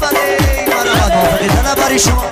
بله مرحبا موافقی برای شما.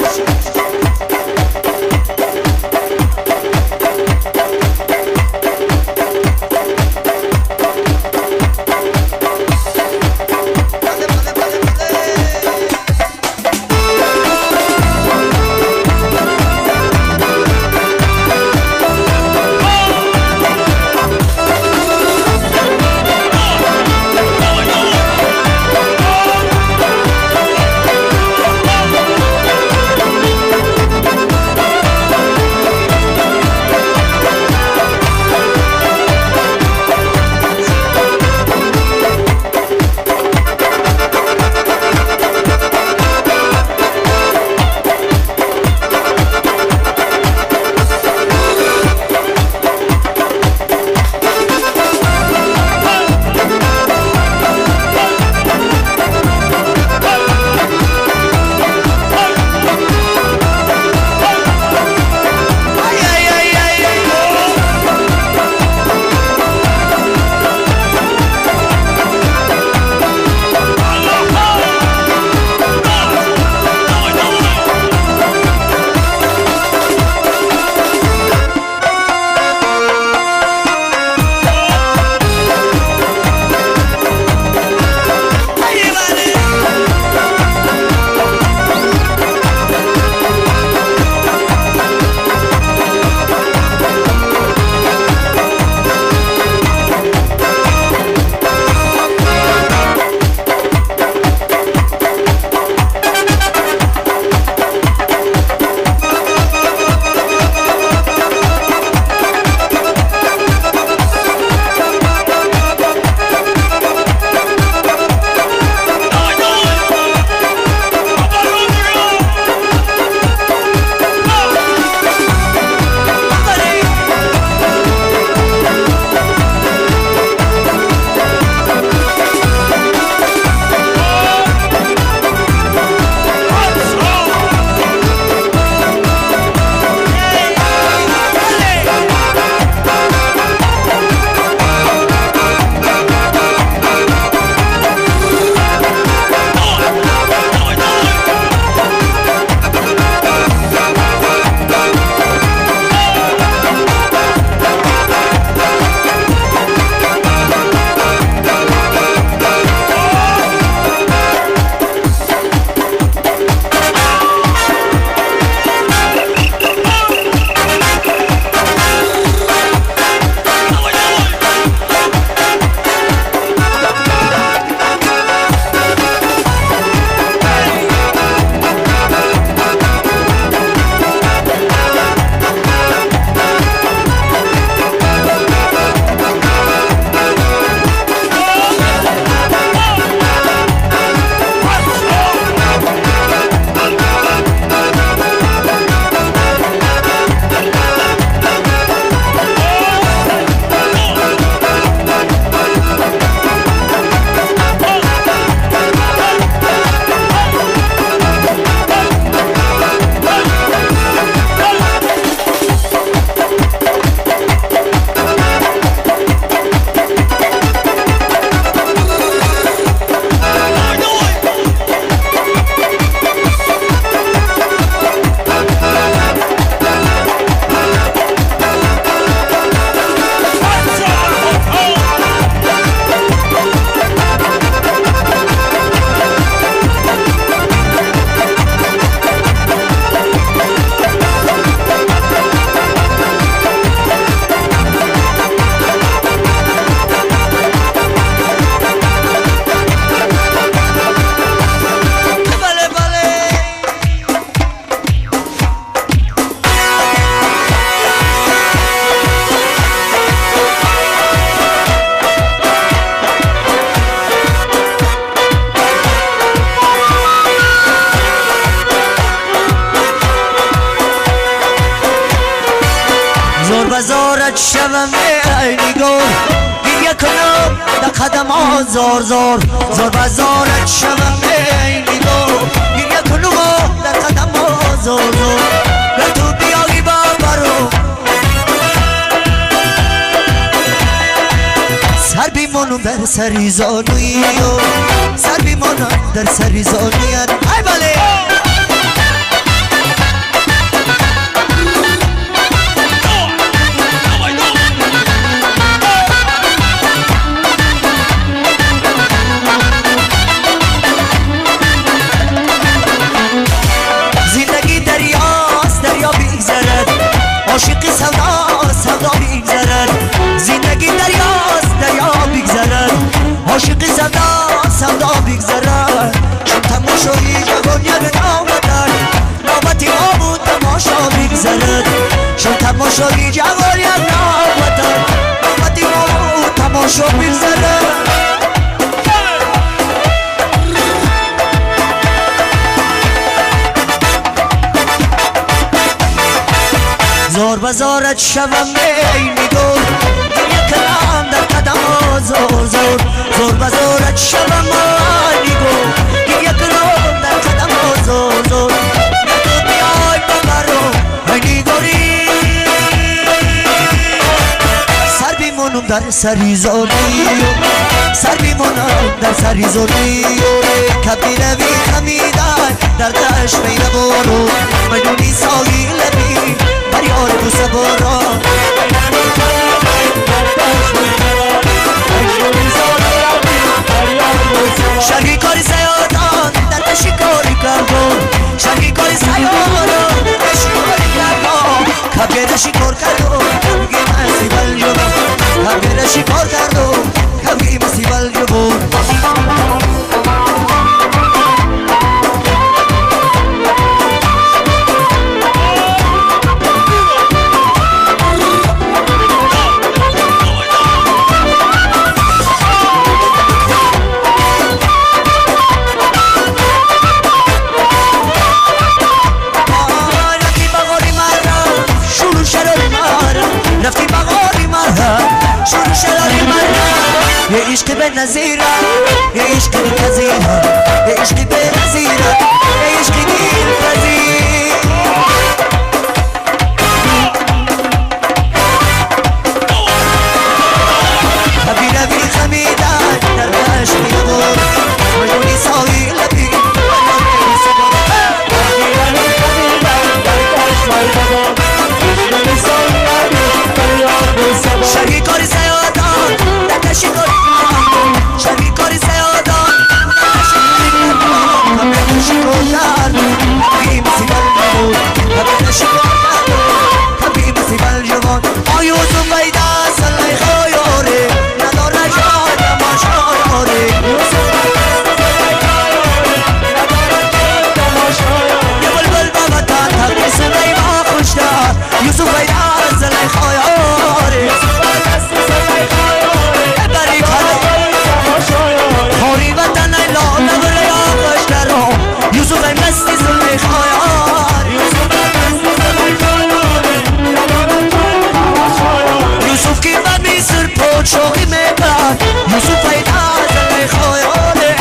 بزارت شوم ای نگار، گریه کنم در قدم زار زار، زار بزارت شوم ای نگار، گریه کنم در قدم زار زار، گر تو بیایی با برو سر بیمانم در سری زانوی، سر بیمانم در سری زانویت. Ай бале! Зиндагӣ дарёст, дарё бигзарад, ошиқи савдо, савдо бигзарад. Зиндагӣ дарёст, дарё бигзарад, ошиқи савдо, савдо бигзарад. Чун тамошои ҷавон як навбатар, навбати обу тамошо бигзарад. Чун тамошои ҷавон як навбатар, навбати обу тамошо бигзарад. Зор ба зорат шавам эй нигор, гиря кунам дар қадамҳо зор зор. Зор ба зорат шавам ай нигор, гиря кунам дар қадамҳо зор зор. Ту биёй ба баром ай нигорӣ, сар бимонам дар сари зорӣ, сар бимонам дар сари зорӣ. Кабди рави хамидай дар дашт мейрабору, маҷнуни соҳи лаби бар ёр бӯса борон. Шарҳи кори саёдон дар пеши кори кардон, шарҳи кори саёдон дар пеши кори кардон. Кабгера шикор кардум, кабги масибал ҷубон, кабгера шикор кардум, кабги масибал ҷубон. رفتی بغاری مرها شروع شراری مرها. یه عشق به نظیره، یه عشق دلپذیره، یه عشق به نظیره، یه عشق دلپذیر. حبی روی خمیدن در دشت می‌برد، مجنونی ساحل لبی شرحی کاری سیادان در تشی کاری کردم، شرحی کاری سیادان در تشی کاری کردم. همه تشکر کردم کبی مسیبل جوان، همه تشکر کردم کبی مسیبل جوان. آیوزو پیدا سلی خیاره، نداره جای تماشایاره. یه بلبل با وطن تبی سلیمان خوشتر، یوسف پیدا سلی خیاره. خوری وطن لاله بریا خوشترم، یوسف مستی زلیخایار. یوسف که به مصر پادشاهی میکرد، یوسف پیدا زلیخایاره.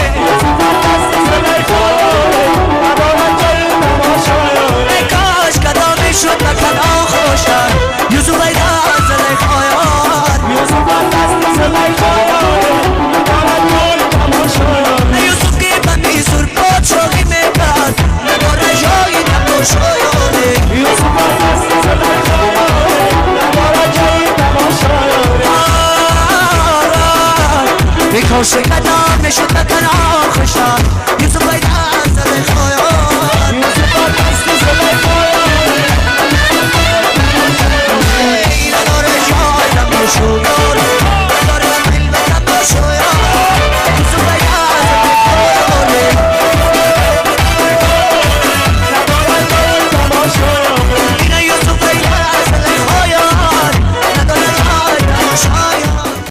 ای کاش کدام شد به کنعان خوشتر، یوسف پیدا زلیخایار. یوسف که به مصر پادشاهی میکرد، نداره جای تماشایاره. ای کاش کدام شد به کنعان